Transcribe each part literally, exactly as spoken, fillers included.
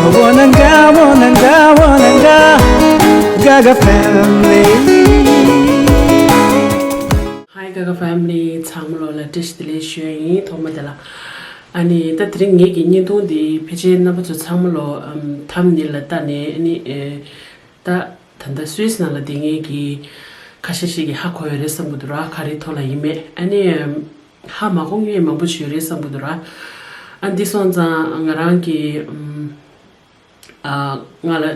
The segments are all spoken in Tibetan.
Wananga, wananga, wananga, Gaga family. Hi Gaga family, ཚང་མ་ལོ་ལ་བཀྲ་ཤིས་བདེ་ལེགས་ཞུ་ཡ་ཡིན། ཐོག་མ་དེ་ལ། ཨ་ནི་ད་དེ་རིང་ངེད་ཀྱི་བརྙན་ཐུང་འདི་ཕལ་ཆེར་རྣམ་པ་ཚོ་ཚང་མ་ལོ་ཨམ་ཐམ་ནེལ་ལ་ལྟ་ནས། ཨ་ནི་ཨེ་ད་ད་ལྟ་སུད་སི་ནང་ལ་བསྡད་མཁན་གྱི་ཁ་ཤས་ཤིག་གིས་ཧ་གོ་ཡོད་རེད་བསམ་གྱི་འདུག་ར། ག་རེ་ཐོག་ལ་ཡིན་མེད། ཨ་ནི་ཨམ་ཧ་མ་གོ་མཁན་མང་པོ་ཞིག་ཡོད་རེད་བསམ་གྱི་འདུག་ར། ཨ་འདི་སོང་ཙང་ང་རང་གི་ཨམ། ཨ་ང་ལ་ཨ་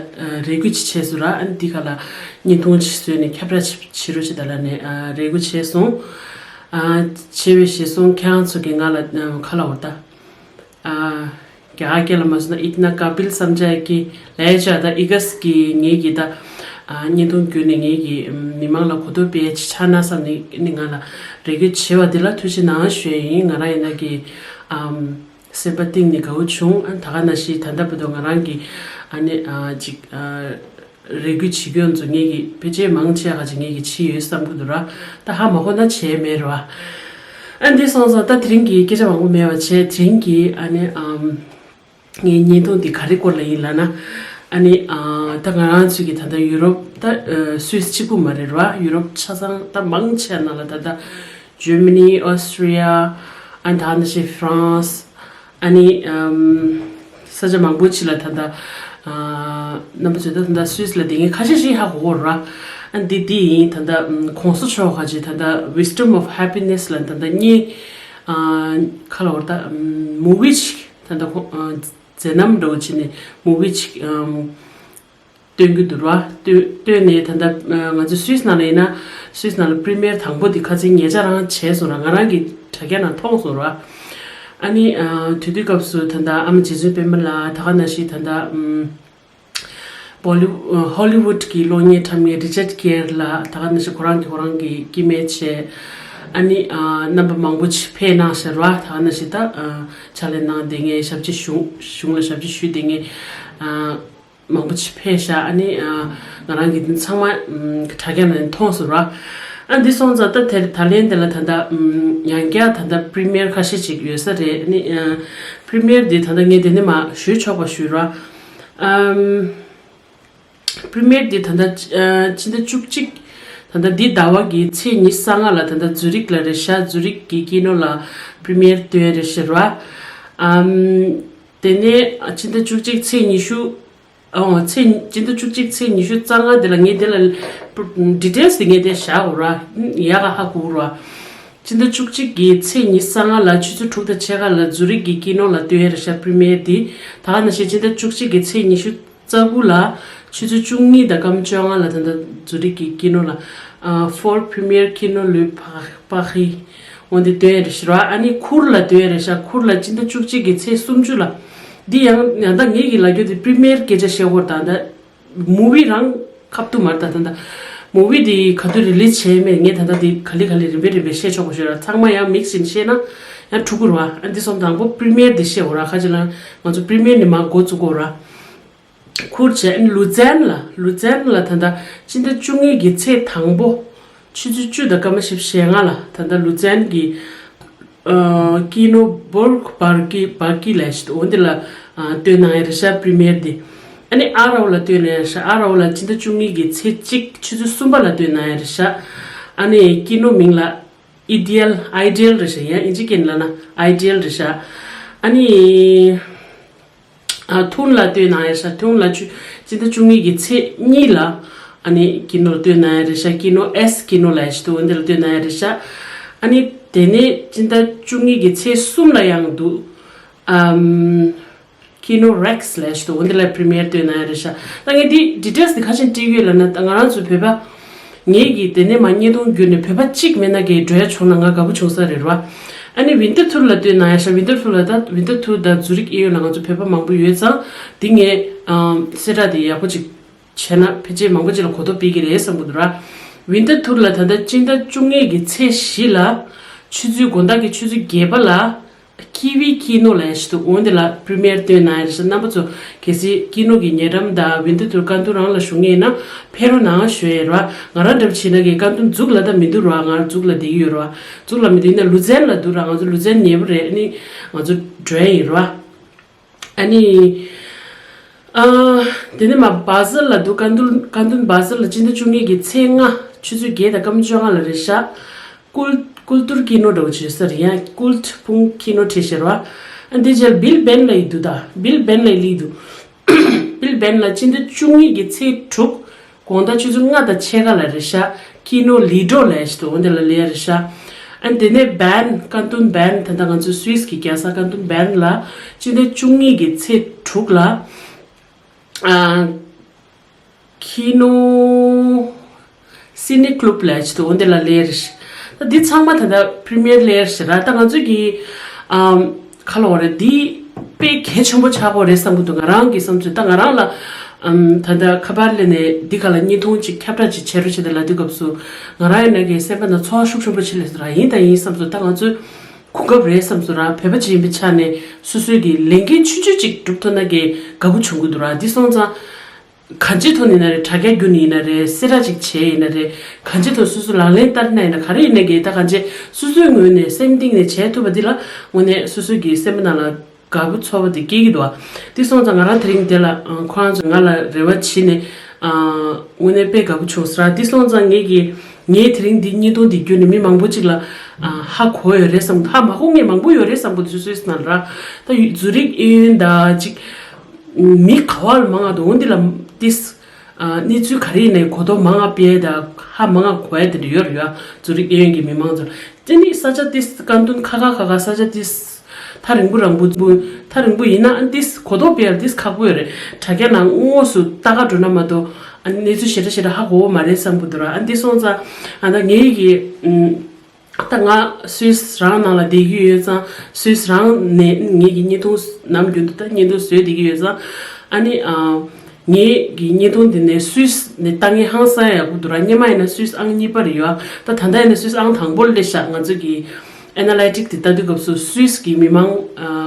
རེ་སྐུལ་ཅིག་བྱས་སོང་ར། ཨ་ནི་འདི་ག་ལ་བརྙན་ཐུང་ཅིག་བཟོས་ནས་ཁྱབ་བསྒྲགས་ཅིག་བྱེད་རོགས་བྱེད་ད་ལབ་ནས་ཨ་རེ་སྐུལ་བྱས་སོང་། ཨ་བྱས་པའི་གཞིར་བཟུང་ཁྱེད་རང་ཚོ་གིས་ང་ལ་ཨ་ག་ལབ་དགོས་རེད་ད། ཨ་རྒྱ་གར་སྐད་ལ་མ་སོང་ན་اتنا قابل سمجھا ہے کہ لے جاتا، ཨི་ག་ས་གི་ངེད་ཀྱི་ད་ཨ་བརྙན་ཐུང་བརྒྱུད་ནས་ངེད་ཀྱི་མི་མང་ལ་གོ་རྟོགས་སྤེལ་ཡ་ཅིག་ཆགས་ན་བསམ་ནས་ནི་ང་ལ་རེ་སྐུལ་བྱས་པ་འདི་ལ་ཐུགས་རྗེ་གནང་ཞུ་ཡ་ཡིན། ང་རང་ཡིན་ན་གི་ཨམ། སེམས་པ་གཏིང་ནས་དགའ་བོ་བྱུང་། ཨ་ད་ག་ནང་བཞིན་ད་ལྟ་བར་དུ་ང་རང་གིས་ཨ་ནི་ཨ་ཅིག་ཨ་རེ་སྐུལ་བྱེད་རྒྱུ་ཚོ་ངེད་ཀྱིས་ཕལ་ཆེར་མང་ཆེ་བ་ཅིག་ངེད་ཀྱིས་བྱས་ཡོད་བསམ་གྱི་འདུག་ར། ད་ཧ་མ་གོ་ན་བྱས་མེད་ར། ཨ་འདི་སོང་ཙང་ད་དེ་རིང་གི་སྐད་ཆ་མང་པོ་མེད་པ་བྱས། དེ་རིང་གི་ཨ་ནི་ཨམ་ངའི་བརྙན་ཐུང་འདི་ག་རེ་སྐོར་ལ་ཡིན་ལབ་ན། ཨ་ནི་ཨ་ད་ང་རང་ཚོ་གི་ད་ལྟ་ཡུ་རོབ་ད་ཨ་སུད་སི་གཅིག་པུ་མ་རེད་ར། ཡུ་རོབ་ཆ་ཚང་ད་མང་ཆེ་ནང་ལ་ད་ལྟ་ཇར་མ་ནི། ཨོ་སི་ཊི་རི་ཡ། ཨ་ནི་ད་ག་ནང་བཞིན་ཧྥ་རན་སི། ཨ་ནི་ཨམ་ས་ཆ་མང་པོ་ཅིག་ལ་ད་ལྟ་ཨ་རྣམ་པ་ཚོས་ད་ད་ལྟ་སུད་སི་ལ་བསྡད་མཁན་ཁ་ཤས་ཤིག་ཧ་གོ་གོ་ར། ཨ་འདི་འདི་ཡིན། ད་ལྟ་ཨམ་གོང་ས་མཆོག་ག་ཅིག་ད་ལྟ་Wisdom of Happiness ལ་ད་ལྟ་བརྙན་ཨ་ག་ལབ་དགོས་རེད་ད། ཨམ་མུ་བི་ཅིག་ད་ལྟ་ཁོ་ཨ་མཛད་རྣམ་འདྲ་བོ་བྱས་ནས་མུ་བི་ཅིག་ཨམ་སྟོན་གྱི་འདུག་ར། སྟོན་སྟོན་ནས་ད་ལྟ་ཨ་ང་ཚོ་སུད་སི་ནང་ལ་ཡིན་ན། སུད་སི་ནང་ལ་པི་རི་མི་ཡར་དང་པོ་འདི་ཁ་སང་ཉེ་ཆར་རང་བྱས་སོང་ར། ང་རང་གི་དྲ་རྒྱ་ནང་མཐོང་སོང་ར། ཨ་ནི་ཨ་དེ་དུས་སྐབས་སུ་ད་ལྟ་ཨ་མ་རྗེ་བཙུན་པད་མ་ལགས། ད་ག་ནང་བཞིན་ད་ལྟ་ཨམ་བོ་ལི་ཨ་ཧོ་ལི་ཝུད་ཀྱི་གློག་བརྙན་འཁྲབ་མཁན་རི་ཅར་གྷེར་ལགས། ད་ག་ནང་བཞིན་ཁོ་རང་གིས་ཁོ་རང་གི་སྐྱེ་དམན་བྱས། ཨ་ནི་ཨ་རྣམ་པ་མང་པོ་ཅིག་ཕེབས་གནང་ཤག་ར། ད་ག་ནང་བཞིན་ད་ཨ་ཕྱག་ལས་གནང་བསྡད་མཁན། ཞབས་ཕྱི་ཞུ་གཞུང་ལ་ཞབས་ཕྱི་ཞུས་བསྡད་མཁན་ཨ་མང་པོ་ཅིག་ཕེབས་ཤག་ཨ་ནི་ཨ་ང་རང་གིས་འདི་ཚང་མ་ཨམ་དྲ་རྒྱ་ནང་མཐོང་སོང་ར། ཨ་འདི་སོང་ཙང་ད་དེ་ད་ལན་དེ་ལ་ད་ལྟ་ཨམ་ཡང་བསྐྱར་ད་ལྟ་པི་རི་མི་ཡར་ཁ་ཤས་ཅིག་ཡོད་ས་རེད། ཨ་ནི་ཨ་པི་རི་མི་ཡར་འདི་ད་ལྟ་ངས་དེ་ནས་མར་ཞུས་ཆོག་པ་ཞུས་ར། ཨམ་པི་རི་མི་ཡར་འདི་ད་ལྟ་ཨ་ཕྱི་ཟླ་བཅུ་གཅིག་ད་ལྟ་འདི་ཟླ་བ་གི་ཚེས་ཉི་ཤུ་རྩ་ལྔ་ལ་ད་ལྟ་ཛུ་རིག་ལ་རེད་ཤག་ཛུ་རིག་གི་ཀི་ནོ་ལ་པི་རི་མི་ཡར་སྟོན་རེད་ཤག་ར། ཨམ་དེ་ནས་ཕྱི་ཟླ་བཅུ་གཅིག་ཚེས་ཉི་ཤུ། ཨོ་ཚེས་ཕྱི་ཟླ་བཅུ་གཅིག་ཚེས་ཉི་ཤུ་རྩ་ལྔ་དེ་ལ་ངས་དེ་ལ་ཌི་ཊེལ་སི་དེ་ངས་དེ་བཞག་གོ་ར། ཡག་ག་ཧ་གོ་ར། ཕྱི་ཟླ་བཅུ་གཅིག་གི་ཚེས་ཉི་ཤུ་རྩ་ལྔ་ལ་ཆུ་ཚོད་དྲུག་དང་ཕྱེད་ཀ་ལ་ཛུ་རིག་གི་ཀི་ནོ་ལ་སྟོན་ཡ་རེད་ཤག་པི་རི་མི་ཡར་དེ། ད་ག་ནང་བཞིན་ཕྱི་ཟླ་བཅུ་གཅིག་གི་ཚེས་ཉི་ཤུ་རྩ་དགུ་ལ་ཆུ་ཚོད་བཅུ་གཉིས་དང་སྐར་མ་བཅོ་ལྔ་ལ་ད་ལྟ་ཛུ་རིག་གི་ཀི་ནོ་ལ་ཨ་Vor Premiere Kino Le Pa- Paris འོ་འདི་སྟོན་ཡ་རེད་ཤག་ར། ཨ་ནི་ཁུར་ལ་སྟོན་ཡ་རེད་ཤག་ཁུར་ལ་ཕྱི་ཟླ་བཅུ་གཅིག་གི་ཚེས་སུམ་ཅུ་ལ། འདི་ཡང་ཡང་ད་ངེད་ཀྱི་ལབ་རྒྱུ་དེ་པི་རི་མི་ཡར་སྐད་ཆ་བཤད་དགོས་རེད་ད། ད་མུ་བི་རང་ཁ་ཐུག་མ་རེད་ད། ད་ད་མུ་བི་དེ་ག་དུས་རི་ལིས་བྱས་མེད། ངས་ད་ལྟ་དེ་ག་ལེ་ག་ལེ་རིམ་པས་རིམ་པས་བཤད་ཆོག་པ་ཞུ་ར། ཚང་མ་ཡང་མིག་བཞིན་བཤད་ན་ཡང་འཁྲུག་གི་རེད་བ། ཨ་འདི་སོང་དང་པོ་པི་རི་མི་ཡར་དེ་བཤད་དགོས་ར། ཁ་ཅིག་ལ་ང་ཚོ་པི་རི་མི་ཡར་ནས་མར་འགོ་བཙུགས་དགོས་ར། ཁུར་བྱས། ཨ་ནི་ལུ་ཛན་ལ། ལུ་ཛན་ལ་ད་ལྟ་ཕྱི་ཟླ་བཅུ་གཉིས་ཀྱི་ཚེས་དང་པོ་ཆུ་ཚོད་བཅུ་དང་སྐར་མ་བཞི་བཅུ་ཞེ་ལྔ་ལ་ད་ལྟ་ལུ་ཛན་གྱི་ཨ་ཀི་ནོ་སྦུར་ག་བར་ཀི་བར་ཀི་ལབ་ཞིག་འདུག་འོ་འདི་ལ་ཨ་སྟོན་གནང་ཡ་རེད་ཤག་པི་རི་མི་ཡར་འདི། ཨ་ནི་ཨ་རའོ་ལ་སྟོན་གནང་ཡ་རེད་ཤག་ཨ་རའོ་ལ་ཕྱི་ཟླ་བཅུ་གཉིས་ཀྱི་ཚེས་གཅིག་ཆུ་ཚོད་གསུམ་པ་ལ་སྟོན་གནང་ཡ་རེད་ཤག་ཨ་ནི་ཀི་ནོ་མིང་ལ་ཨི་ཌི་ཡལ། ཨའི་ཌི་ཡལ་རེད་ཤག་ཡང་ཨིན་ཇི་སྐད་ལབ་ན་ཨའི་ཌི་ཡལ་རེད་ཤག་ཨ་ནི། ཨ་ཐུན་ལ་སྟོན་གནང་ཡ་རེད་ཤག་ཐུན་ལ་ཆུ་ཕྱི་ཟླ་བཅུ་གཉིས་ཀྱི་ཚེས་གཉིས་ལ་ཨ་ནི་ཀི་ནོ་ལ་སྟོན་གནང་ཡ་རེད་ཤག་ཀི་ནོ་ཨེས་ཀི་ནོ་ལབ་ཡ་ཞིག་འདུག་འོ་འདི་ལ་སྟོན་གནང་ཡ་རེད་ཤག་ཨ་ནི་དེ་ནས་ཕྱི་ཟླ་བཅུ་གཉིས་ཀྱི་ཚེས་གསུམ་ལ་ཡང་འདུག་ཨམ་ཀི་ནོ་རེག་སི་ལབ་ཡ་ཞིག་འདུག་འོ་འདི་ལ་པི་རི་མི་ཡར་སྟོན་གནང་ཡ་རེད་ཤག་ད་ངས་འདི་ཌི་ཊེལ་སི་འདི་ག་རེ་བྱས་ནས་བྲིས་ཡོད་ལབ་ན། ད་ང་རང་ཚོ་བོད་པ། ངེད་ཀྱིས་དེ་ནས་མར་བརྙན་ཐུང་བརྒྱུད་ནས་བོད་པ་གཅིག་མེད་ན་གི་འགྲོ་ཡ་བྱུང་ན་ང་དགའ་པོ་བྱུང་ས་རེད་ར། ཨ་ནི་ཝིན་ཊར་ཐུར་ལ་སྟོན་གནང་ཡ་ཤག་ཝིན་ཊར་ཐུར་ལ་ད་ཝིན་ཊར་ཐུར་དང་ཛུ་རིག་ཨེ་ཡོད་ལ་ང་ཚོ་བོད་པ་མང་པོ་ཡོད་ཙང་། འདི་ངས་ཨམ་གསལ་བསྒྲགས་དེ་ཡག་པོ་ཅིག་བྱས་ན་ཕལ་ཆེར་མང་པོ་ཅིག་ལ་གོ་རྟོགས་སྤེལ་གྱི་རེད་བསམ་གྱི་འདུག་ར། ཝིན་ཊར་ཐུར་ལ་ད་ལྟ་སྤྱི་ཟླ་བཅུ་གཉིས་ཀྱི་ཚེས་བཞི་ལ་ཆུ་ཚོད་དགོང་དག་གི་ཆུ་ཚོད་བརྒྱད་པ་ལ། ཀི་ཝི་ཀི་ནོ་ལབ་ཡ་ཞིག་འདུག་འོ་འདི་ལ་པི་རི་མི་ཡར་སྟོན་གནང་ཡ་རེད་ཤག་རྣམ་པ་ཚོ་གལ་སྲིད་ཀི་ནོ་གི་ཉེ་འགྲམ་དང་ཝིན་ཊར་ཐུར་ཀ་འདུ་རང་ལ་བཞུགས་མཁན་ཡིན་ན་ཕེབས་རོགས་གནང་ཞུ་ཡ་ར། ང་རང་འདྲ་པོ་བྱས་ན་གི་ཀ་འདུ་འཛུག་ལ་ད་མི་འདུག་ར། ང་འཛུག་ལ་བསྡད་ཀྱི་ཡོད་ར། འཛུག་ལ་མི་འདུག་ཡིན་ན་ལུ་ཛན་ལ་འདུག་ར། ང་ཚོ་ལུ་ཛན་ཉེ་པོ་རེད། ཨ་ནི་ང་ཚོ་འགྲོ་ཡ་ཡིན་ར། ཨ་ནི། ཨ། དེ་ནས་མ་བ་ཟལ་ལ་འདུག་ཀན་ཏུན་ཀན་ཏུན་བ་ཟལ་ལ་སྤྱི་ཟླ་བཅུ་གཉིས་ཀྱི་ཚེས་ལྔ་ཆུ་ཚོད་བརྒྱད་དང་སྐར་མ་བཅོ་ལྔ་ལ་རེད་ཤག་ཀུལ་ཀུལ་ཏུར་ཀི་ནོ་འདྲ་བོ་བྱེད་ས་རེད་ཡ། ཀུལ་ཕུང་ཀི་ནོ་ཁྲིད་ཤེར་བ། ཨ་འདི་རྗེས་ལ་བིལ་བེན་ལ་ཡི་འདུག་ད་བིལ་བེན་ལ་ཡི་ལི་འདུག་བིལ་བེན་ལ་སྤྱི་ཟླ་བཅུ་གཉིས་ཀྱི་ཚེས་དྲུག་དགོང་དག་ཆུ་ཚོད་ལྔ་དང་ཕྱེད་ཀ་ལ་རེད་ཤག་ཀི་ནོ་ལི་ཏྲོ་ལས་ཞིག་འོ་འདི་ལ་ལས་རེད་ཤག་ཨ་དེ་ནས་བན་ཀན་ཏུན་བན་ད་ལྟ་ང་ཚོའི་སུད་སི་གི་རྒྱལ་ས་ཀན་ཏུན་བན་ལ་སྤྱི་ཟླ་བཅུ་གཉིས་ཀྱི་ཚེས་དྲུག་ལ་ཨ་ཀི་ནོ་སི་ནི་ཀླུབ་ལས་ཞིག་འོ་འདི་ལ་ལས་རེད་ཤག་ད་འདི་ཚང་མ་ད་ལྟ་པྲི་མི་ཡར་ལས་རེད་ཤག་ད་ང་ཚོས་ཀྱི་ཨམ། ཁ་ལོ་རེད། འདི་དཔེ་གལ་ཆེན་པོ་ཆགས་ཀྱི་རེད་བསམ་གྱི་འདུག་ང་རང་གི་བསམ་ཚུལ། ད་ང་རང་ལ་ཨམ། ད་ལྟ་ཁ་པར་སླེབས་ནས་འདི་ག་ལ་བརྙན་ཐུང་ཅིག་ཁྱབ་བསྒྲགས་ཅིག་བྱེད་རོགས་བྱེད་དེ་ལབ་དུས་སྐབས་སུ་ང་རང་ཡིན་ན་གི་སེམས་པ་ནང་ཚོར་བ་ཤུགས་ཆེན་པོ་ཆེ་སླེབས་སོང་ར། ཡིན་དང་ཡིན་བསམ་སོང་། ད་ང་ཚོས་གོ་སྐབས་རེད་བསམ་སོང་ར། བོད་པ་ཅིག་ཡིན་པའི་ཆ་ནས་སོ་སོའི་གི་ལས་འགན་ཆུང་ཆུང་ཅིག་སྒྲུབ་ཐུབ་ན་གི་དགའ་པོ་བྱུང་གི་འདུག་ར། འདི་སོང་ཙང་གང་ཅིའི་ཐོག་ནས་ཡིན་ན་རེད། དྲ་རྒྱ་བརྒྱུད་ནས་ཡིན་ན་རེད། གསལ་བསྒྲགས་ཅིག་བྱས་ཡིན་ན་རེད། གང་ཅིའི་ཐོག་སོ་སོ་ལག་ལེན་བསྟར་ན་ཡིན་ན་ག་རེ་ཡིན་ན་གི་ད་གང་ཅི་སོ་སོའི་ངོས་ནས་སེམས་གཏིང་ནས་བྱས་ཐུབ་པ་འདི་ལ་དངོས་གནས་སོ་སོའི་གི་སེམས་པ་ནང་ལ་དགའ་པོ་ཚོར་བ་དེ་སྐྱེ་གི་འདུག་ཨ། འདི་སོང་ཙང་ང་རང་དེ་རིང་དེ་ལ་ཨ། ཁོ་རང་ཚོས་ང་ལ་རེ་བ་བྱས་ནས་ཨ། དངོས་གནས་དཔེ་དགའ་པོ་བྱུང་སོང་ར། འདི་སོང་ཙང་ངས་ཀྱི་ངས་དེ་རིང་འདི་བརྙན་ཐུང་འདི་བརྒྱུད་ནས་མི་མང་པོ་ཅིག་ལ་ཨ། ཧ་གོ་ཡོད་རེད་བསམ། ཧ་མ་གོ་མཁན་མང་པོ་ཡོད་རེད་བསམ་གི་འདུག་སུད་སི་ནང་ལ་ར། ད་ཡུ་ཛུ་རིག་གཡས་གཡོན་དང་ཅིག་མི་ག་བ་ལ་མང་ང་འདུག་འོ་འདི་ལ་ཏིས་ཨ། གནས་ཚུལ་ག་རེ་ཡིན་ནའི་གོ་རྟོགས་མང་ང་སྤེལ་དང་ཧ་མང་ང་གོ་ཡ་དེ་འདྲ་ཡོད་རེད་ཡ། ཛུ་རིག་གཡས་གཡོན་གྱི་མི་མང་ཚོ། དེ་ནི་ས་ཆ་ཏིས་ཀན་ཏུན་ཁ་ཁ་ཁ་ཁ་ས་ཆ་ཏིས་ཐག་རིང་པོ་རིང་པོ་ཐག་རིང་པོ་ཡིན་ན་ཨ་ཏིས་གོ་རྟོགས་སྤེལ་ཏིས་ཁག་པོ་ཡོད་རེད། དྲ་རྒྱ་ནང་དངོས་སུ་ལྟ་ག་འགྲོ་ན་མ་གཏོགས་ཨ་གནས་ཚུལ་ཞེ་དྲག་ཞེ་དྲག་ཧ་གོ་བ་མ་རེད་བསམ་གི་འདུག་ར། ཨ་འདི་སོང་ཙང་ཨ་ད་ངའི་གི་ཨུམ། ད་ང་སུད་སི་རང་ནང་ལ་བསྡད་ཀྱི་ཡོད་ཙང་སུད་སི་རང་ནས་ངེད་ཀྱི་བརྙན་ཐུང་ནམ་རྒྱུན་དུ་ད་བརྙན་ཐུང་བཟོས་བསྡད་ཀྱི་ཡོད་ཙང་ཨ་ནི་ཨ། ངེད་ཀྱི་བརྙན་ཐུང་འདི་ནས་སུད་སི་ནས་ལྟ་མཁན་ཧང་སང་ཡག་པོ་འདུག་ར། སྔོན་མ་ཡིན་ན་སུད་སི་ཨང་གཉིས་པ་རེད་ཡོད། ད་ད་ལྟ་ཡིན་ན་སུད་སི་ཨང་དང་པོ་སླེབས་ཤག་ང་ཚོ་གི་ཨེ་ན་ལའི་ཊིག་དེ་ལྟ་དུས་སྐབས་སུ་སུད་སི་གི་མི་མང་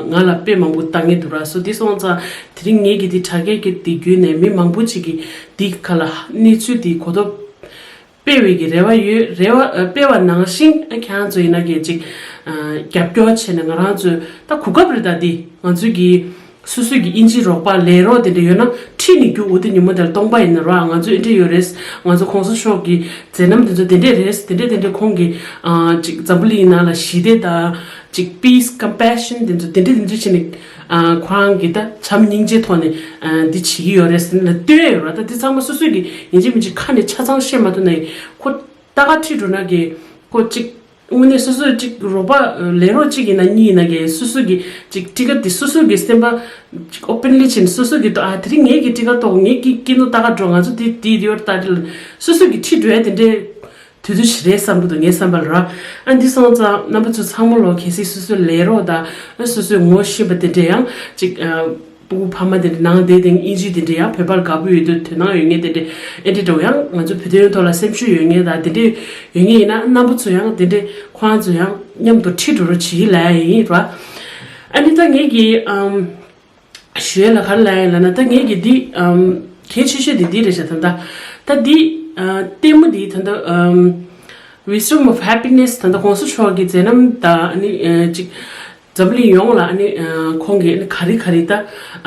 ང་ལ་དཔེ་མང་པོ་ལྟ་མཁན་འདུག་ར། སོ་འདི་སོང་ཙང་དེ་རིང་ངེད་ཀྱི་འདི་དྲ་རྒྱ་གི་འདི་བརྒྱུད་ནས་མི་མང་པོ་ཅིག་གིས་འདི་ག་ལ་གནས་ཚུལ་འདི་གོ་རྟོགས་སྤེལ་བའི་གི་རེ་བ་ཡོད། རེ་བ་ཨ། སྤེལ་བ་ནང་བཞིན་ཨ། ཁྱེད་རང་ཚོ་ཡིན་ན་གི་ཅིག་ཨ། རྒྱབ་སྐྱོར་བྱས་ནས་ང་རང་ཚོས་ད་གོ་སྐབས་རེད། ད་འདི་ང་ཚོས་གི་སོ་སོའི་གི་ཨིན་ཇི་རོགས་པ་ལས་རོགས་དེ་འདྲ་ཡོད་ན་ཁྲིད་ནས་རྒྱུགས། འོ་དེ་ཉིན་མོ་དེར་སྟོང་པ་ཡིན་ན་རོགས། ང་ཚོ་ཨེ་འདྲ་ཡོད་རེད། ང་ཚོ་གོང་ས་མཆོག་གི་མཛད་རྣམ་དེ་ཚོ་དེ་འདྲས་རེད། དེ་འདྲས་དེ་འདྲས་ཁོང་གི་ཨ། ཅིག་འཛམ་བུ་གླིང་ནང་ལ་ཞི་བདེ་དང་ཅིག་peace compassion དེ་ཚོ་དེ་འདྲས་དེ་འདྲས་བྱས་ནས་ཨ། ཁོ་རང་གི་ད་བྱམས་སྙིང་རྗེའི་ཐོག་ནས་ཨ། འདི་བྱེད་ཀྱི་ཡོད་རེད་ཟེར་ནས་ལ་སྟོན་ཡོད་ར། ད་འདི་ཚང་མ་སོ་སོས་གི་ཡིན་གཅིག་མིན་གཅིག་ཁ་ནས་ཆ་ཚང་བཤད་མ་ཐུབ་ན་ཡི་ཁོ་ལྟ་ག་ཁྲིད་འགྲོ་ན་གི་ཁོ་ཅིག་དངོས་གནས་སོ་སོས་ཅིག་རོགས་པ་ལས་རོགས་ཅིག་ཡིན་ན་གཉིས་ཡིན་ན་གི་སོ་སོ་གི་ཅིག་ཊི་ཀེ་ཊི་དེ་སོ་སོ་གི་སེམས་པ་ཅིག་ཨོ་པེན་ལི་བྱས་ནས་སོ་སོ་གི་ཏོ་ཨ་དེ་རིང་ངེད་ཀྱི་ཊི་ཀེ་ཊི་ཏོག་ངེད་ཀྱི་ཀི་ནོ་ལྟ་ག་འགྲོ། ང་ཚོ་དེ་དེ་དེ་ཡོད་ད་དེ་ལ་སོ་སོ་གི་ཁྲིད་འགྲོ་ཡ་དེ་འདྲས་དུས་ཚོད་ཞིག་རེད་བསམ་གི་འདུག་ངའི་བསམ་པ་ལ་ར། ཨ་འདི་སོང་ཙང་རྣམ་པ་ཚོ་ཚང་མ་ལོ་གལ་སྲིད་སོ་སོའི་ལས་རོགས་དང་ཨ་སོ་སོའི་ངོ་ཤེས་པ་དེ་འདྲས་ཡང་ཅིག་ཨ། སྤུ་གུ་ཕ་མ་དེ་འདྲ་ནང་བསྡད་དེ་ཨིན་ཇི་དེ་འདྲ་ཡང་བོད་པར་དགའ་པོ་ཡོད་དུས་དོ་སྣང་ཡོད་མཁན་དེ་འདྲ་ཨེ་འདྲ་འདྲ་བོ་ཡང་ང་ཚོ་བོད་དོན་ཐོག་ལ་སེམས་ཤུགས་ཡོད་མཁན་དང་དེ་འདྲ་ཡོད་མཁན་ཡིན་ན་རྣམ་པ་ཚོ་ཡང་དེ་འདྲ་ཁོ་རང་ཚོ་ཡང་མཉམ་དུ་ཁྲིད་འགྲོ་རོགས་བྱེད་ལབ་ཡ་ཡིན་ར། ཨ་ནི་ད་ངེད་ཀྱི་ཨམ་ཞུ་ཡ་ལ་ག་རེ་ལབ་ཡ་ཡིན་ལབ་ན་ད་ངེད་ཀྱི་འདི་ཨམ་གལ་ཆེ་ཤོས་དེ་འདི་རེད་ཤག་ད་ལྟ་ད་འདི་ཨ་ལྟད་མོ་འདི་ད་ལྟ་ཨམ་Wisdom of Happiness ད་ལྟ་གོང་ས་མཆོག་གི་མཛད་རྣམ་དང་ཨ་ནི་ཨ་ཅིག་འཛམ་གླིང་ཡོངས་ལ་ཨ་ནི་ཨ་ཁོང་གིས་ཨ་ནི་ག་རེ་ག་རེ་ད་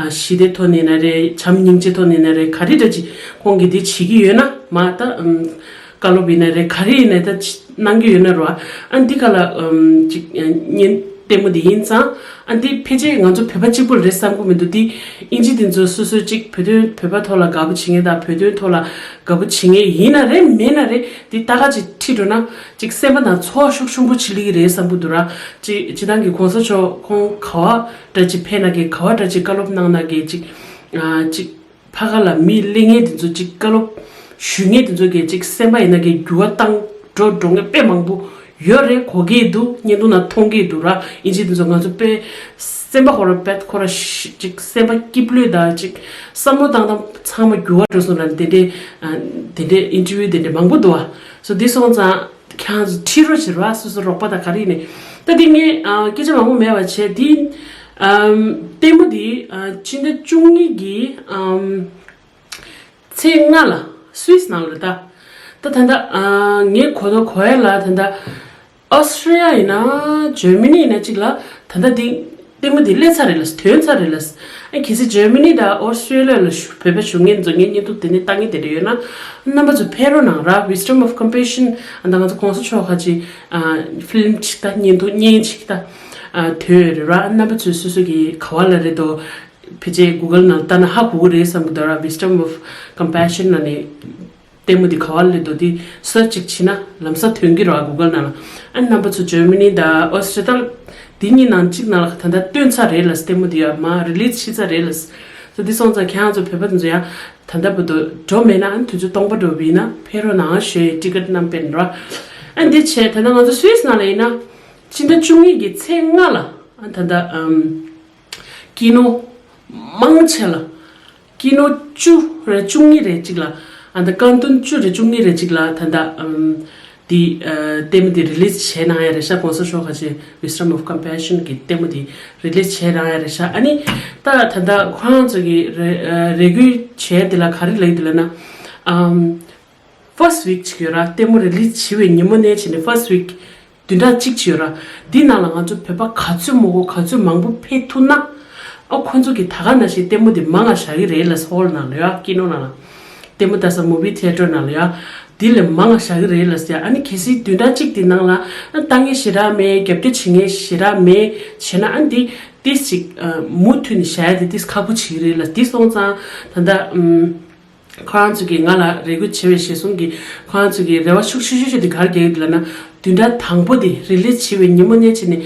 ཨ་ཞི་བདེ་ཐོག་ནས་ན་རེད། བྱམས་སྙིང་རྗེ་ཐོག་ནས་ན་རེད། ག་རེ་འདྲ་ཅིག་ཁོང་གིས་འདི་བྱེད་ཀྱི་ཡོད་ན་མ་ད་ཨམ་བཀའ་སློབ་ཡིན་ན་རེད། ག་རེ་ཡིན་ན་ད་ཅི་གནང་གི་ཡོད་ན་རོ། ཨ་འདི་ག་ལ་ཨམ་ཅིག་ཨ་བརྙན་ལྟད་མོ་འདི་ཡིན་ཙང་ཨ་འདི་ཕལ་ཆེར་ང་ཚོ་བོད་པ་གཅིག་པུ་རེད་བསམ་གི་མི་འདུག་འདི་ཨིན་ཇི་འདི་ཚོ་སོ་སོ་གཅིག་བོད་དོན་བོད་པ་ཐོག་ལ་དགའ་པོ་བྱེད་མཁན་དང་བོད་དོན་ཐོག་ལ་དགའ་པོ་བྱེད་མཁན་ཡིན་ན་རེད་མིན་ན་རེད་འདི་ལྟ་ག་ཅིག་ཁྲིད་འགྲོ་ན། ཅིག་སེམས་པ་ནང་ཚོར་བ་ཤུགས་ཆེན་པོ་ཅིག་སླེབས་ཀྱི་རེད་བསམ་གྱི་འདུག་ར། ཅིག་སྤྱི་བཏང་གི་གོང་ས་མཆོག་ཁོང་ག་བ་འདྲ་ཅིག་ཕེབས་ན་གི་ག་བ་འདྲ་ཅིག་བཀའ་སློབ་གནང་ན་གི་ཅིག་ཨ་ཅིག་ཕ་ག་ལ་མི་སླེབས་མཁན་དེ་ཚོ་ཅིག་བཀའ་སློབ་ཞུ་མཁན་དེ་ཚོ་གི་ཅིག་སེམས་པ་ཡིན་ན་གི་འགྱུར་བ་བཏང་འགྲོ་འགྲོ་མཁན་དཔེ་མང་པོ་ཡོད་རེད། གོ་གི་འདུག་བརྙན་ཐུང་ནང་མཐོང་གི་འདུག་ར། ཨིན་ཇི་དེ་ཚོ་ང་ཚོ་དཔེ་སེམས་པ་ཁོ་ར་དཔེ་ཁོ་ར་ཅིག་སེམས་པ་སྐྱིད་པོ་དང་ཅིག་བསམ་བློ་བཏང་སྟངས་ཚང་མ་འགྱུར་བ་འགྲོ་སོང་ལ་དེ་འདྲའི་ཨ་དེ་འདྲའི་ཨིན་ཊར་བིའུ་དེ་འདྲའི་མང་པོ་འདུག་ཨ། སོ་འདི་སོང་ཙང་། ཁྱེད་རང་ཚོ་ཁྲིད་རོགས་བྱེད་རོགས། སོ་སོ་རོགས་པ་དང་ག་རེ་ཡིན་ནའི། ད་འདི་ངས་ཨ་སྐད་ཆ་མང་པོ་མེད་པ་བྱས་འདི་ཨམ་ལྟད་མོ་འདི་ཨ་ཕྱི་ཟླ་བཅུ་གཉིས་ཀྱི་ཨམ་ཚེས་ལྔ་ལ་སུད་སི་ནང་ལ་ད་ད་ད་ད་ཨ་ངས་གོ་ཐོས་གོ་ཡ་ལ་ད་ད་ཨོ་སི་ཊྲེ་ལི་ཡ་ཡིན་ན་ཇར་མ་ནི་ཡིན་ན་གཅིག་ལ་ད་ད་འདི་ ལྟད་མོ་འདི་སླེབས་ཚར་རེད་ལ། ཐོན་ཚར་རེད་ལ། ཨ་གལ་སྲིད་འཇར་མ་ནི་དང་ཨོ་སི་ཀྲི་ལི་ཡ་ལ་བཞུགས་བོད་པ་བཞུགས་མཁན་ཚོ་ངའི་བརྙན་ཐུང་དེ་ནས་ལྟ་མཁན་དེ་འདྲ་ཡོད་ན། རྣམ་པ་ཚོ་ཕེབས་རོགས་གནང་ར། Wisdom of Compassion ཨ་ད་ང་ཚོ་གོང་ས་མཆོག་ཁ་ཅིག་ཨ་ཕི་ལིམ་ཅིག་ད་བརྙན་ཐུང་བརྙན་ཅིག་ད་ཨ་ཐོན་ཡོད་རེད་ར། རྣམ་པ་ཚོས་སོ་སོ་གི་ག་བ་ལ་རེད་དོ། ཕལ་ཆེར་གུ་གལ་ནང་ལྟ་ན་ཧ་གོ་གི་རེད་བསམ་གི་འདུག་ར། Wisdom of Compassion ལ་ནི་ལྟད་མོ་འདི་ག་བ་ལས་འདུག་འདི་སར་ཅིག་བྱས་ན་ལམ་སང་ཐོན་གི་རེད་བ། གུ་གལ་ནང་ལ། ཨ་རྣམ་པ་ཚོ་འཇར་མ་ནི་དང་ཨོ་སི་ཀྲི་ལི་ཡ། འདི་གཉིས་ནང་གཅིག་ནང་ལ་ད་ལྟ་བཏོན་ཚར་རེད་ལ། ལྟད་མོ་འདི་ཡ་མ་རི་ལིས་བྱས་ཚར་རེད་ལ། སོ་འདི་སོང་ཙང་ཁྱེད་རང་ཚོ་བོད་པ་དེ་ཚོ་ཡ་ད་ལྟ་བར་དུ་འགྲོ་མེད་ན། ཨ་དུས་ཚོད་སྟོང་པ་འགྲོ་བ་ཡིན་ན་ཕེབས་རོགས་གནང་ཞུ་ཡས། ཊི་ཀེ་ཊི་རྣམས་སྤྲད་རོགས། ཨ་འདི་བྱས་ད་ལྟ་ང་ཚོ་སུད་སི་ནང་ལ་ཡིན་ན་སྤྱི་ཟླ་བཅུ་གཉིས་ཀྱི་ཚེས་ལྔ་ལ་ཨ་ད་ལྟ་ཨམ། ཀི་ནོ་མང་ཆེ་ལ། ཀི་ནོ་བཅུ་རེ་བཅུ་གཉིས་རེ་གཅིག་ལ། ཨ་ད་ཀ་འདོན་བཅུ་རེ་བཅུ་གཉིས་རེ་གཅིག་ལ་ད་ལྟ་ཨམ། འདི་ཨ་ལྟད་མོ་འདི་རི་ལིས་བྱས་གནང་ཡ་རེད་ཤག་གོང་ས་མཆོག་ཁ་ཆེ་Wisdom of Compassion གི་ལྟད་མོ་འདི་རི་ལིས་བྱས་གནང་ཡ་རེད་ཤག་ཨ་ནི་ད་ད་ལྟ་ཁོ་རང་ཚོ་གི་རེ་ཨ་རེ་སྐུལ་བྱས་འདི་ལ་ག་རེ་ལབ་ཀྱི་འདུག་ལབ་ན། ཨམ། First week ཅིག་ཡོད་ར། ལྟད་མོ་རི་ལིས་བྱས་པའི་ཉིན་མོ་ནས་བྱས་ནས་first week བདུན་ཕྲག་གཅིག་ཅིག་ཡོད་ར། འདི་ནང་ལ་ང་ཚོ་བོད་པ་ག་ཚོད་མང་པོ་ག་ཚོད་མང་པོ་ཕེབས་ཐུབ་ན། ཨ་ཁོ་ཚོ་གི་ད་ག་ནང་བཞིན་ལྟད་མོ་འདི་མང་ང་བཞག་གི་རེད་ལ། ཧོལ་ནང་ལ་ཡ། ཀི་ནོ་ནང་ལ། ལྟད་མོ་ལྟ་ས་movie theatre ནང་ལ་ཡ། འདི་ལས་མང་ང་བཞག་གི་རེད་ལ་ཟེར། ཨ་ནི་གལ་སྲིད་བདུན་ཕྲག་གཅིག་འདི་ནང་ལ་ཨ་ལྟ་མཁན་ཞེ་དྲག་མེད། རྒྱབ་སྐྱོར་བྱེད་མཁན་ཞེ་དྲག་མེད་བྱས་ན། ཨ་འདི་ཏིས་ཅིག་ཨ་མུ་མཐུད་ནས་བཞག་ཡ་དེ་ཏིས་ཁག་པོ་བྱེད་ཀྱི་རེད་ལ། འདི་སོང་ཙང་ད་ལྟ་ཨམ། ཁོ་རང་ཚོ་གིས་ང་ལ་རེ་སྐུལ་བྱས་པའི་གཞིར་བཟུང་གིས་ཁོ་རང་ཚོ་གིས་རེ་བ་ཤུགས་ཆེ་ཤོས་ཤིག་དེ་ག་རེ་རྒྱག་གི་འདུག་ལབ་ན། བདུན་ཕྲག་དང་པོ་དེ་རི་ལིས་བྱས་པའི་ཉིན་མོ་ནས་བྱས་ནས་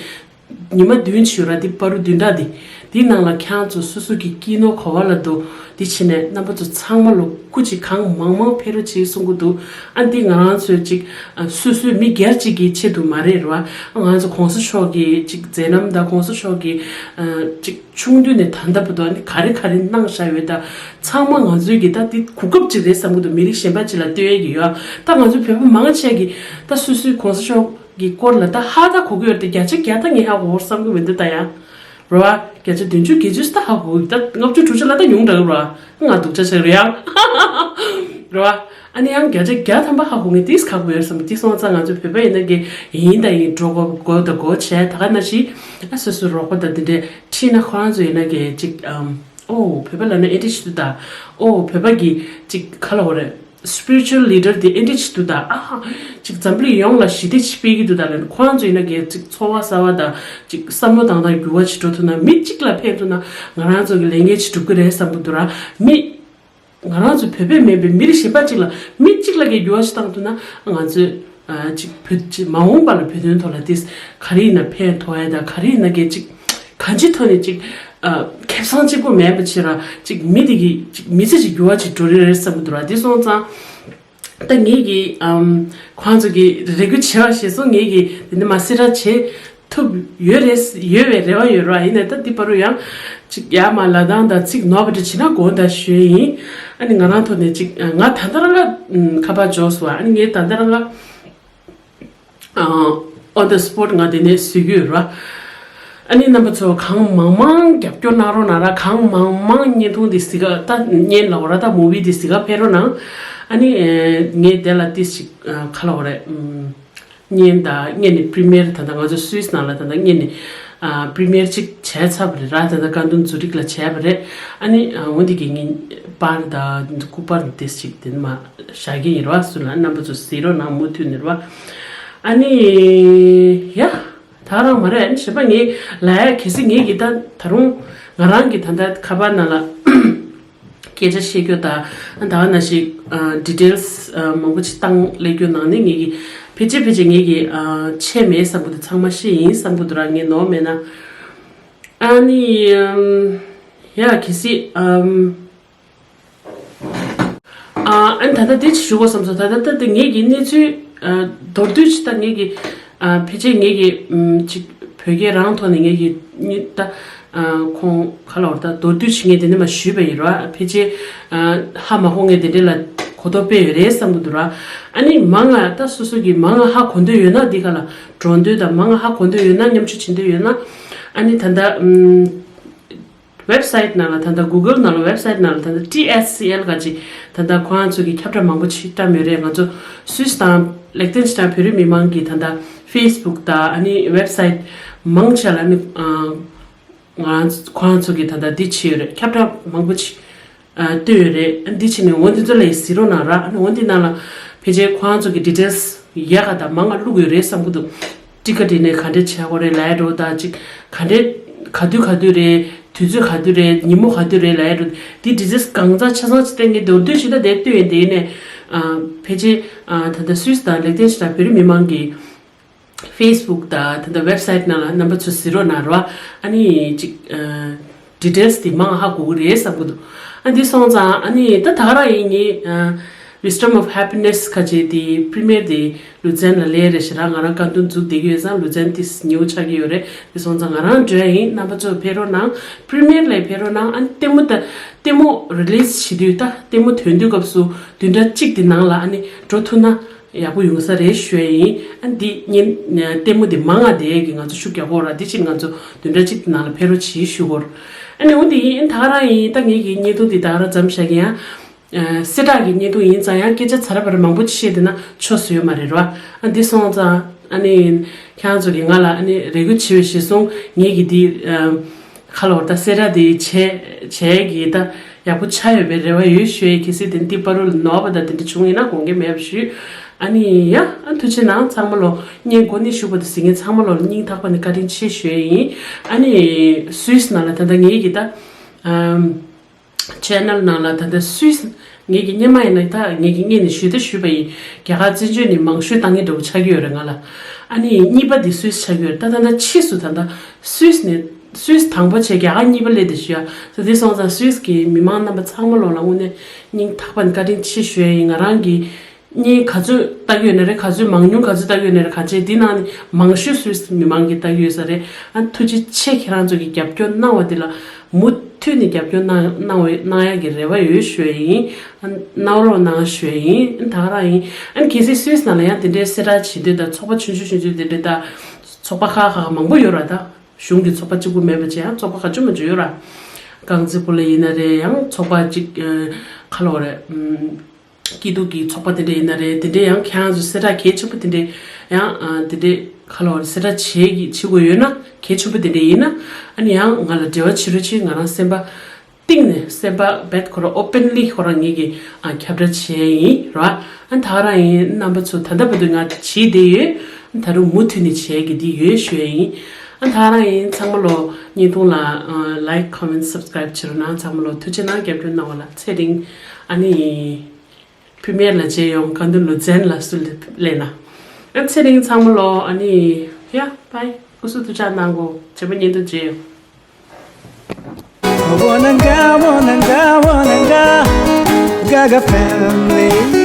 ཉི་མ་བདུན་ཅིག་ཡོད་ར། འདི་བར་དུ་བདུན་ཕྲག་འདི་འདི་ནང་ལ་ཁྱེད་རང་ཚོ་སོ་སོ་གི་ཀི་ནོ་ག་བ་ལ་འདུག་འདི་བྱས་ནས་རྣམ་པ་ཚོ་ཚང་མ་ལོ་སྐུ་མཁྱེན། གང་མང་མང་ཕེབས་རོགས་བྱེད་གསུང་གི་འདུག་ཨ་འདི་ང་རང་ཚོའི་ཅིག་ཨ་སོ་སོའི་མི་སྒེར་གཅིག་གི་ཆེད་དུ་མ་རེད་ར། ང་རང་ཚོ་གོང་ས་མཆོག་གི་ཅིག་མཛད་རྣམ་དང་གོང་ས་མཆོག་གི་ཨ་ཅིག་ཆུང་དུས་ནས་ད་ལྟ་བར་དུ་ཨ་ནི་ག་རེ་ག་རེ་གནང་བཞག་ཡོད། ད་ཚང་མ་ང་ཚོའི་གི་ད་འདི་གོ་སྐབས་ཅིག་རེད་བསམ་གི་འདུག་མི་རིགས་གཞན་པ་ཅིག་ལ་སྟོན་ཡས་ཀྱི་ཡོད། ད་ང་ཚོ་བོད་པ་མང་ཆེ་གི་ད་སོ་སོའི་གོང་ས་མཆོག་གི་སྐོར་ལ་ད་ཧ་ད་གོ་གི་ཡོད་དེ། བརྒྱ་ཆ་བརྒྱ་ད་ངས་ཧ་གོ་བསམ་གི་མི་འདུག་ད་ཡ་རོ། བརྒྱ་ཆ་བདུན་ཅུ་བརྒྱད་ཅུ་ད་ཧ་གོ་གི། ད་ལྔ་བཅུ་དྲུག་ཅུ་ལ་ད་ཉུང་དྲགས་རོ། ང་སྡུག་ཅག་ཆགས་རེད་ཡ་རོ། ཨ་ནི་ཡང་བརྒྱ་ཆ་བརྒྱ་ཐམ་པ་ཧ་གོ་མཁན་ཏིས་ཁག་པོ་ཡོད་བསམ། ཏིས་སོང་ཙང་ང་ཚོ་བོད་པ་ཡིན་ན་གི་ཡིན་ད་ཡིན་འགྲོ་དགོས་དགོས་ད་དགོས་བྱས། ད་ག་ནང་བཞིན་ཨ་སོ་སོའི་རོགས་པ་དང་དེ་འདྲས་ཁྲིད་ན། ཁོ་རང་ཚོ་ཡིན་ན་གི་ཅིག་ཨམ། ཨོ་བོད་པ་ལབ་ན་ཨེ་འདྲས་ཞིག་འདུག་ད། ཨོ་བོད་པ་གི་ཅིག་ག་ལབ་དགོས་རེད། Spiritual leader དེ་ཨེ་འདྲས་ཞིག་འདུག་ད། ཨ་ཅིག་འཛམ་བུ་གླིང་ཡོངས་ལ་ཞི་བདེ་ཅིག་སྤེལ་གི་འདུག་ད་ལབ་ན། ཁོ་རང་ཚོ་ཡིན་ན་གི་ཅིག་འཚོ་བ་གསར་བ་དང་ཅིག་བསམ་བློ་བཏང་སྟངས་འགྱུར་བ་ཅིག་འགྲོ་ཐུབ་ན། མི་གཅིག་ལ་ཕན་ཐུབ་ན་ང་རང་ཚོ་གི་ལས་འགན་ཅིག་འགྲུབ་གི་རེད་བསམ་གི་འདུག་ར། མི་ང་རང་ཚོ་བོད་པས་མིན་པའི་མི་རིགས་གཞན་པ་གཅིག་ལ་མི་གཅིག་ལ་གི་འགྱུར་བ་ཞིག་བཏང་ཐུབ་ན། ང་ཚོས་ཨ་ཅིག་བོད་ཅིག་མ་འོངས་པ་ལ་བོད་དོན་ཐོག་ལ་ཏིས་ག་རེ་ཡིན་ན་ཕན་ཐོགས་ཡ་དང་། ག་རེ་ཡིན་ན་གི་ཅིག་གང་ཅིའི་ཐོག་ནས་ཅིག་ཨ་ཁེ་བཟང་གཅིག་པོ་མེད་པ་བྱས་ར། ཅིག་མི་དེ་གི་ཅིག་མི་ཚེ་ཅིག་འགྱུར་བ་ཅིག་འགྲོ་རེ་རེད་བསམ་གི་འདུག་ར། དེ་སོང་ཙང་ད་ངེད་ཀྱི་ཨམ་ཁོང་ཚོ་གི་རེ་སྐུལ་བྱས་པ་གཞིར་བཟུང་ངེད་ཀྱི་དེ་འདྲ་མ་སེ་ར་བྱེད་ཐུབ་ཡོད་རེད། ཡོད་པའི་རེ་བ་ཡོད་ར། ཡིན་ནའི་ད་འདི་བར་དུ་ཡང་ཅིག་ཡར་མར་ལབ་སྟངས་དང་ཚིག་ནོར་བ་འདྲ་བྱས་ན་དགོངས་དག་ཞུ་ཡ་ཡིན། ཨ་ནི་ང་རང་ཐོག་ནས་ཅིག་ང་ད་ལྟ་རང་ལ་ཁ་པར་འབྱོར་སོང་། ཨ་ནི་ངས་ད་ལྟ་རང་ལ་on the spot ང་དེ་ནས་བཟོས་ཀྱི་ཡོད་ར། ཨ་ནི་རྣམ་པ་ཚོ་གང་མང་མང་རྒྱབ་སྐྱོར་གནང་རོགས་གནང་ར། གང་མང་མང་བརྙན་ཐུང་འདི་གཟིགས་ག་ད་བརྙན་ལབ་དགོས་ར། ད་movie འདི་གཟིགས་ག་ཕེབས་རོགས་གནང་། ཨ་ནི་ངས་དེ་ལ་ཏིས་ཅིག་ག་ལབ་དགོས་རེད། བརྙན་དང་བརྙན་ནི་premiere ད་ལྟ་ང་ཚོ་སུད་སི་ནང་ལ་ད་ལྟ་བརྙན་ནི་ཨ་premiere ཅིག་བྱས་ཚར་བ་རེད་ར། ད་ལྟ་ཀ་འདོན་ཛུ་རིག་ལ་བྱས་པ་རེད། ཨ་ནི་ཨ་འོ་འདི་གི་ངའི་པར་དང་སྐུ་པར་ཏིས་ཅིག་དེ་མ་བཞག་གི་ཡིན་ར། སུ་ལ་རྣམ་པ་ཚོ་གཟིགས་རོགས་གནང་མུ་མཐུད་ནས་ར། ཨ་ནི་ཡ་ད་རང་མ་རེད། ཨ་ནི་གཞན་པ་ངས་ལབ་ཡ་གལ་སྲིད་ངས་གི་ད་ད་རུང་ང་རང་གི་ད་ལྟ་ཁ་པར་ནང་ལ་སྐད་ཆ་བཤད་རྒྱུ་དང་ད་ག་ནང་བཞིན་ཨ་details ཨ་མང་པོ་ཅིག་བཏང་སླེབས་རྒྱུ་ནང་ནས་ངེད་ཀྱིས་ཕལ་ཆེར་ཕལ་ཆེར་ངེད་ཀྱིས་ཨ་ཆད་མེད་བསམ་གི་འདུག་ཚང་མ་ཤེས་ཡིན་བསམ་གི་འདུག་ར། ངས་ནོར་མེད་ན། ཨ་ནི་ཨམ་ཡ་གལ་སྲིད་ཨམ་ཨ་ཨ་ནི་ད་ལྟ་དེ་ཅིག་ཞུ་དགོས་བསམ་སོང་། ད་ལྟ་ད་ལྟ་ངེད་ཀྱི་གནས་ཚུལ་ཨ་མདོར་བསྡུས་ཅིག་ད་ངེད་ཀྱི་ཨ་ཕལ་ཆེར་ངེད་ཀྱི་ཨམ་ཅིག་བོད་སྐད་རང་ཐོག་ནས་ངེད་ཀྱི་ཉི་ད་ཨ་ཁོང་ཁ་ལོར་ད་མདོར་བསྡུས་ཅིག་ངས་དེ་འདྲ་མ་ཞུས་པ་ཡིན་ར། ཕལ་ཆེར་ཨ་ཧ་མ་གོ་མཁན་དེ་འདྲ་ལ་གོ་རྟོགས་སྤེལ་ཡོད་རེད་བསམ་གི་འདུག་ར། ཨ་ནི་མང་ང་ད་སོ་སོ་གི་མང་ང་ཧ་གོ་འདོད་ཡོད་ན། འདི་ག་ལ་འགྲོ་འདོད་དང་མང་ང་ཧ་གོ་འདོད་ཡོད་ན། མཉམ་ཞུགས་བྱེད་འདོད་ཡོད་ན། ཨ་ནི་ད་ལྟ་ཨམ་website ནང་ལ་ད་ལྟ་Google ནང་ལ་website ནང་ལ་ད་ལྟ T S C L ག་ཅིག་ད་ལྟ་ཁོ་རང་ཚོ་གི་ཁྱབ་བསྒྲགས་མང་པོ་ཅིག་བཀྲམ་ཡོད་རེད། ང་ཚོ་སུད་སི་དང་ལེག་ཏེན་སི་ཏན་བོད་རིགས་མི་མང་གི་ད་ལྟ་Facebook དང་ཨ་ནི་website མང་ཆེ་ལ་ནི་ཨ་ ང་རང་ཚོ་ཁོ་རང་ཚོ་གི་ད་ལྟ་འདི་བྱས་ཡོད་རེད། ཁྱབ་བསྒྲགས་མང་པོ་ཅིག་ཨ་བཏོན་ཡོད་རེད། ཨ་འདི་བྱས་ནས་འོ་འདི་ཚོ་ལ་ཡི་གཟིགས་རོགས་གནང་ར། ཨ་ནི་འོ་འདི་ནང་ལ་ཕལ་ཆེར་ཁོ་རང་ཚོ་གི་ཌི་ཊེལ་སི་ཡག་ག་དང་མང་ང་བླུགས་ཡོད་རེད་བསམ་གི་འདུག་ཊི་ཀ་ཊི་ནས་ག་འདྲས་བྱེད་དགོས་རེད་ལབ་ཡ་འགྲོ་ད་ཅིག་ག་འདྲས་ག་དུས་ག་དུས་རེད། དུས་ཚོད་ག་དུས་རེད། ཉིན་མོ་ག་དུས་རེད་ལབ་ཡ་འགྲོ། འདི་ཌི་ཊེལ་སི་གང་ཚང་ཆ་ཚང་ཅིག་བསྟན་གི་འདུག་དུས་ཕྱི་ཟླ་དེར་བཏོན་ཡོད་དེ་ནས་ཨ་ཕལ་ཆེར་ཨ་ད་ལྟ་སུད་སི་དང་ལེག་ཏེན་ཤི་ཊེན་བོད་རིགས་མི་མང་གི་ཕེ་སི་བུག་དང་ད་ལྟ་ཝེབ་སའིཊ་ནང་ལ་རྣམ་པ་ཚོ་གཟིགས་རོགས་གནང་རོགས། ཨ་ནི་ཅིག་ཨ་ཌི་ཊེལ་སི་དེ་མང་ཧ་གོ་གི་རེད་བསམ་གི་འདུག་ཨ་འདི་སོང་ཙང་ཨ་ནི་ད་ད་ག་རང་ཡིན། ངས་ཨ་Wisdom of Happiness ཁ་ཅིག་དེ་པི་རི་མི་ཡར་དེ་ལུ་ཛན་ལ་སླེབས་རེད་ཤག་ར། ང་རང་བཀའ་འདུན་འཛུགས་བསྡད་ཀྱི་ཡོད་ཙང་ལུ་ཛན་དེ་ཉེ་བོ་ཆགས་ཀྱི་ཡོད་རེད། དེ་སོང་ཙང་ང་རང་འགྲོ་ཡ་ཡིན། རྣམ་པ་ཚོ་ཕེབས་རོགས་གནང་། པི་རི་མི་ཡར་ལ་ཕེབས་རོགས་གནང་། ཨ་ནི་ལྟད་མོ་ད་ལྟད་མོ་རི་ལི་སི་བྱེད་དུས་ད་ལྟད་མོ་ཐོན་དུས་སྐབས་སུ་བདུན་ཕྲག་གཅིག་དེ་ནང་ལ་ཨ་ནི་འགྲོ་ཐུབ་ན། ཡག་པོ་ཡོང་ས་རེད་ཞུ་ཡ་ཡིན། ཨ་འདི་ཉིན་ལྟད་མོ་འདི་མང་ང་བསྡད་ཡས་ཀྱི་ང་ཚོ་ཤུགས་རྒྱག་དགོས་ར། འདི་ཕྱིར་ང་ཚོ་བདུན་ཕྲག་གཅིག་གི་ནང་ལ་ཕེབས་རོགས་བྱེད་ཞུ་དགོས་ར། ཨ་ནི་འོ་འདི་ཡིན། ད་ག་རང་ཡིན། ད་ངེད་ཀྱི་བརྙན་ཐུང་འདི་ད་ག་རང་མཚམས་བཞག་གི་ཡ། ཨ་གསལ་བསྒྲགས་ཀྱི་བརྙན་ཐུང་ཡིན་ཙང་ཡང་སྐད་ཆ་ཚ་ར་བ་ར་མང་པོ་ཅིག་བཤད་བསྡད་ན་ཆོ་ཟེར་ཡོད་མ་རེད་ར། ཨ་འདི་སོང་ཙང་ཨ་ནི་ཁྱེད་རང་ཚོ་གིས་ང་ལ་ཨ་ནི་རེ་སྐུལ་བྱས་པའི་གཞིར་བཟུང་ངེད་ཀྱི་འདི་ཨ། ཁ་ལོ་ད་སེ་ར་དེ་བྱས་བྱས་གི་ད་ཡག་པོ་ཆགས་ཡོད་པའི་རེ་བ་ཡོད་ཞུ་ཡས། གལ་སྲིད་དེ་འདི་པ་རུ་ལ་ནོར་བ་དང་དེ་འདྲ་བྱུང་ཡིན་ན་དགོངས་འགལ་མེད་པ་ཞུ། ཨ་ནི་ཡ་ཨ་ཐུགས་རྗེ་གནང་ཚང་མ་ལོ། བརྙན་འགོ་ནས་ཞུ་བ་དང་གཟིགས་མཁན་ཚང་མ་ལོ་ལ་སྙིང་ཐག་པ་ནས་བཀའ་དྲིན་ཆེ་ཞུ་ཡས་ཡིན། ཨ་ནི་སུད་སི་ནང་ལ་ད་ལྟ་ངེད་ཀྱི་ད་ཨམ་ཆེ་ནལ་ནང་ལ་ད་ལྟ་སུད་སི་ངེད་ཀྱི་སྔོན་མ་ཡིན་ན་ད་ངེད་ཀྱི་སྔོན་ནས་ཞུས་ད་ཞུས་པ་ཡིན། རྒྱ་གར་བཙན་བྱོལ་ནས་མང་ཤོས་བཏང་མཁན་འདྲ་བོ་ཆགས་ཀྱི་ཡོད་རེད་ང་ལ། ཨ་ནི་གཉིས་པ་འདི་སུད་སི་ཆགས་ཀྱི་ཡོད་རེད། ད་ད་ལྟ་ཕྱིས་སུ་ད་ལྟ་སུད་སི་ནས་སུད་སི་དང་པོ་བྱས་རྒྱ་གར་གཉིས་པ་སླེབས་ཏེ་ཞུ་ཡ། ད་དེ་སོང་ཙང་སུད་སི་གི་མི་མང་རྣམ་པ་ཚང་མ་ལོ་ལ་དངོས་གནས་སྙིང་ཐག་པ་ནས་བཀའ་དྲིན་ཆེ་ཞུ་ཡ་ཡིན། ང་རང་གི་བརྙན་ག་ཚོད་ལྟ་གི་ཡོད་ན་རེད། ག་ཚོད་མང་ཉུང་ག་ཚོད་ལྟ་གི་ཡོད་ན་རེད། ག་ཚོད་འདི་ནང་ནས་མང་ཤོས་སུད་སི་མི་མང་གིས་ལྟ་གི་ཡོད་ས་རེད། ཨ་ཐུགས་རྗེ་ཆེ། ཁྱེད་རང་ཚོ་གིས་རྒྱབ་སྐྱོར་གནང་བ་འདི་ལ་མུ་མཐུད་ནས་རྒྱབ་སྐྱོར་གནང་གནང་བའི་གནང་ཡག་གི་རེ་བ་ཡོད་ཞུ་ཡ་ཡིན། ཨ་གནང་རོགས་གནང་ཞུ་ཡ་ཡིན། ཨ་ད་ག་རང་ཡིན། ཨ་གལ་སྲིད་སུད་སི་ནང་ལ་ཡང་དེ་འདྲའི་གསལ་བསྒྲགས་བྱེད་འདོད་ད་ཚོགས་པ་ཆུང་ཆུང་ཆུང་ཆུང་དེ་འདྲའི་ད་ཚོགས་པ་ཁག་ཁག་མང་པོ་ཡོད་ར། ད་གཞུང་གི་ཚོགས་པ་གཅིག་པུ་མེད་པ་བྱས་ཡང་ཚོགས་པ་ག་ཚོད་མང་ཚོད་ཡོད་ར། རྐང་རྩེད་སྤོ་ལོ་ཡིན་ན་རེད། ཡང་ཚོགས་པ་གཅིག་ཨ་ག་ལབ་དགོས་རེད། ཨམ། སྐྱིད་སྡུག་གི་ཚོགས་པ་དེ་འདྲ་ཡིན་ན་རེད། དེ་འདྲའི་ཡང་ཁྱེད་རང་ཚོ་གསལ་བསྒྲགས་གལ་ཆེན་པོ་དེ་འདྲའི་ཡང་ཨ་དེ་འདྲའི་ག་ལབ་དགོས་རེད། གསལ་བསྒྲགས་བྱེད་ཀྱི་བྱེད་དགོས་ཡོད་ན། གལ་ཆེན་པོ་དེ་འདྲ་ཡིན་ན་ཨ་ནི་ཡང་ང་ལ་འབྲེལ་བ་བྱེད་རོགས་བྱེད། ང་རང་སེམས་པ་གཏིང་ནས་སེམས་པ་རྦད་ཁོ་རང་ཨོ་པན་ལི་ཁོ་རང་ངེད་ཀྱིས་ཨ་ཁྱབ་བསྒྲགས་བྱེད་ཡ་ཡིན་ར། ཨ་ད་ག་རང་ཡིན། རྣམ་པ་ཚོ་ད་ལྟ་བར་དུ་ང་བྱེད་བསྡད་ཡོད། ཨ་ད་རུང་མུ་མཐུད་ནས་བྱེད་ཀྱི་འདི་ཡོད་ཞུ་ཡ་ཡིན། ཨ་ད་ག་རང་ཡིན། ཚང་མ་ལོ་བརྙན་ཐུང་ལ་ཨ་ལའིཀ་ཁོ་མེན་སབ་སི་ཀ་རའིབ་བྱེད་རོགས་གནང་། ཚང་མ་ལོ་ཐུགས་རྗེ་གནང་། རྒྱབ་སྐྱོར་གནང་བ་ལ་ཚེ་རིང་། ཨ་ནི་པི་རི་མི་ཡར་ལ་མཇལ་ཡོང་། བཀའ་འདུན་ལུ་ཛན་ལ་སུ་སླེབས་ན། ཨ་ཚེ་རིང་ཚང་མ་ལོ། ཨ་ནི་ཡ་བྷའི། སྐུ་གཟུགས་ཐུགས་ཅག་གནང་གོ། རྗེས་མ་བརྙན་ཐུང་མཇལ་ཡོང་། Wananga, wananga, wananga, Gaga family.